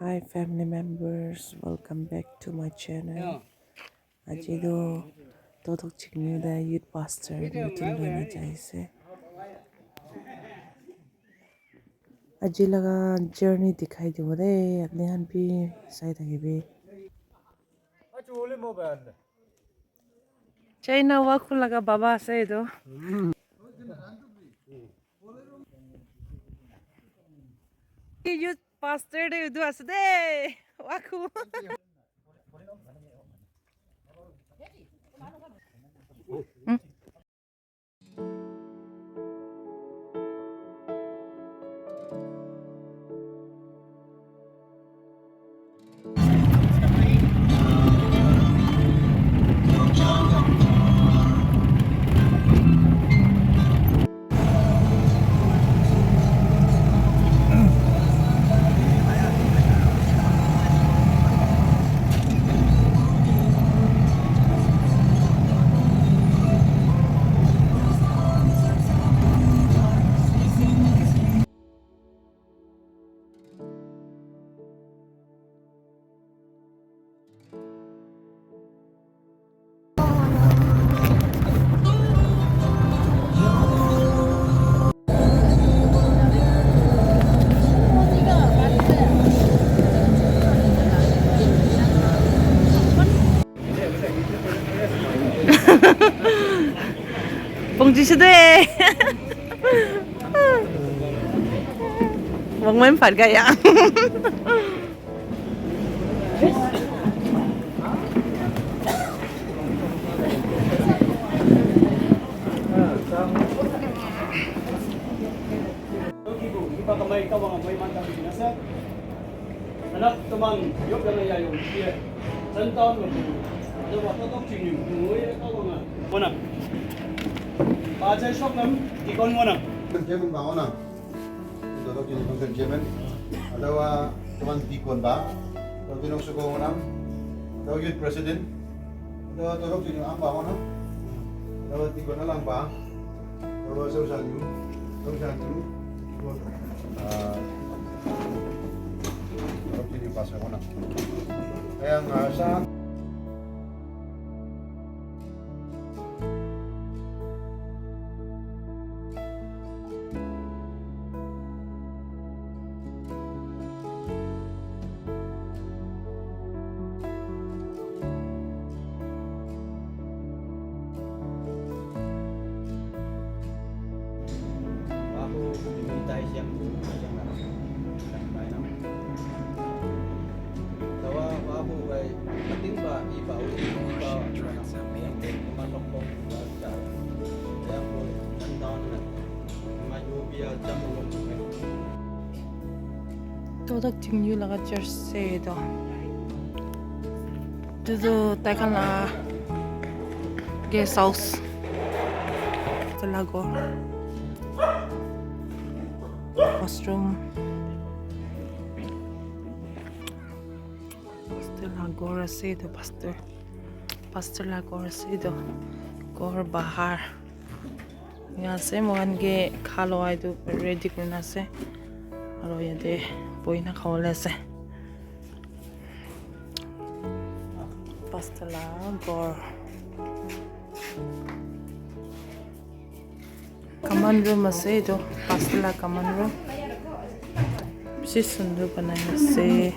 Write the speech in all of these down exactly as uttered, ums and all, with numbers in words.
Hi family members, welcome back to my channel. Aji tu Totok Chingyu te youth pastor notun loina jai ase. Aji laga journey dikhai dibo de, apni khan bi sai thakibi. China Wakhu laga baba ase etu. Youth pastor te etu ase de. Wakhu. Pung ji sede. Wang men phat gaya. Ipa kamai ka wang amai man ta bi na sa. Anak teman yok dana ya yung ye. San taon mo. Ano ba Totok Chingyu? Ngui ka wang a. Mo na. Pa jai sok nam ikon mo na. Chairman ba mo na. Totok Chingyu Council Chairman. Atawa teman deacon ba. Totok Chingyu Suko mo na. Atawa youth president. Atawa Totok Chingyu ang ba mo na. Atawa deacon na lang ba. Atawa sa usan yu. Sa usan yu. Ah, Totok Chingyu pastor mo na. Kaya nga sa Totok Chingyu laga church ase etu. Etu tu tai khan laga guest house. Etu laga ghor. Washroom. Pastor laga ghor ase etu, pastor. Pastor laga ghor ase etu. Ghor bahar. Enika ase, moikhan ke kha lua etu ready kurina ase. Aro yate bohina khabole ase. Pastor laga ghor. Common room ase etu, pastor laga common room. Bishi sundor banai na ase.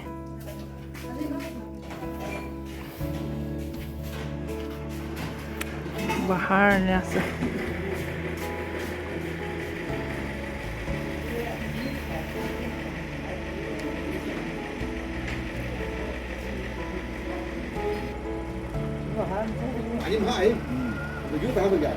Bahar ena ase. Ani ma ai. Ju ta ba ya.